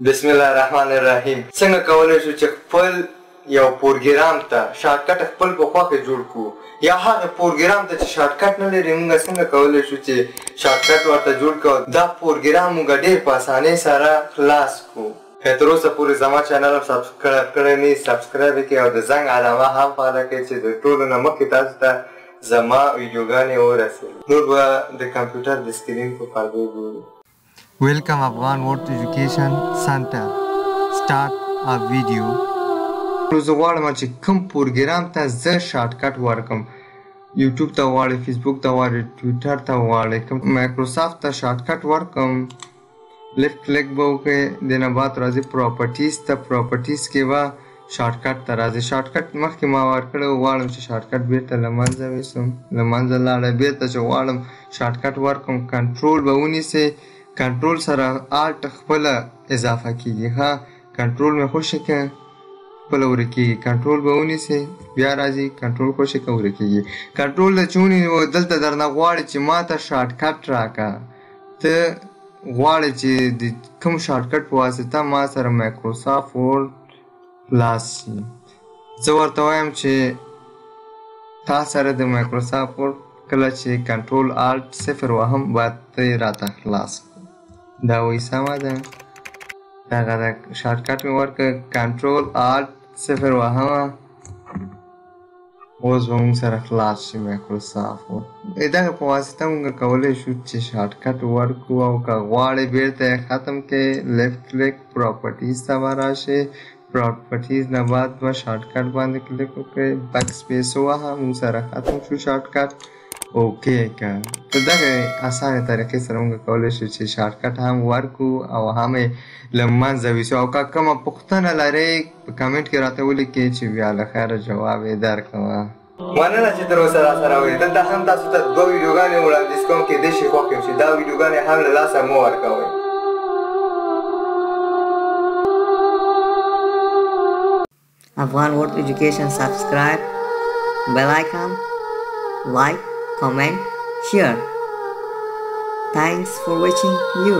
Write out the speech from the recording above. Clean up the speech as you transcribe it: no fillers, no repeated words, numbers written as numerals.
بسم الله الرحمن الرحیم. څنګه کولی شو چې خپل یو پروګرام ته shortcut خپل په خوښه جوړ کړو، یا هغه پروګرام ته چې shortcut نه لري موږ څنګه کولی شو چې shortcut ورته جوړ کړو، دا پروګرام موږ ډېر په اسانۍ سره خلاص کړو. که تر اوسه پورې زما channel هم subscribe کړی نه، subscribe یې کړئ او د زنګ علامه هم فعاله کړئ چې د ټولو نه مخکې تاسو ته زما ویډیوګانې ورسېږي. نور به د کمپیوټر د screen په پردو ګورو. Welcome Afghan World Education Center. Start a video. نو زه غواړم چې کوم پروګرام ته زه shortcut ورکم، یوټیوب ته غواړې، فیسبوک ته غواړې، ټویټر ته غواړې، کوم مایکروسافټ ته shortcut ورکم، left click به وکړې، دې نه بعد راځي properties ته، properties کې به shortcut ته راځي. shortcut مخکې ما ورکړی و، غواړم چې shortcut بیرته له منځه ویسم، له منځه لاړی. بیرته چې غواړم shortcut ورکم، کنټرول به ونیسې، کنټرول سره Alt خپله اضافه کیږي. ښه، کنټرول مې خوشې که، خپله ورکیږي. کنټرول به ونیسې، بیا راځي، کنټرول خوشې که، ورکیږي. کنټرول د چې ونیو، دلته درنه غواړي چې ما ته shortcut راکه، ته غواړې چې د کوم shortcut په واسطه ما سره مایکروسافټ Word خلاص شي. زه ورته وایم چې تا سره د مایکروسافټ Word کله چې Control Alt 0 وهم، باید ته یې راته خلاص کړې. دا وایي سمه ده، دغه د shortcut مې ورکړ، Control Alt 0 وهمه، اوس به موږ سره خلاص شي مایکروسافټ Word. دغه په واسطه موږ کولی شو چې shortcut ورکړو، او که غواړې بیرته یې ختم کړې، left click properties ته به راشې، properties نه بعد به shortcut باندې کلیک وکړې، backspace ووهه، موږ سره ختم شو shortcut، okay که. په دغه اسانه طریقې سره موږ کولی شو چې shortcut هم ورکړو او هم یې له منځه ویسو. او که کومه پوښتنه لرئ په کمنټ کې راته ولیکئ چې بیا له خیره جواب یې درکړم. مننه چې تر اوسه راسره وئ. دلته هم تاسو ته دوه ویډیوګانې وړاندیز کوم، کېدای شي خوښ شي. دا ویډیوګانې هم له لاسه مه ورکوئ. Afghan World Education subscribe, bell icon, like, comment, share. Thanks for watching you.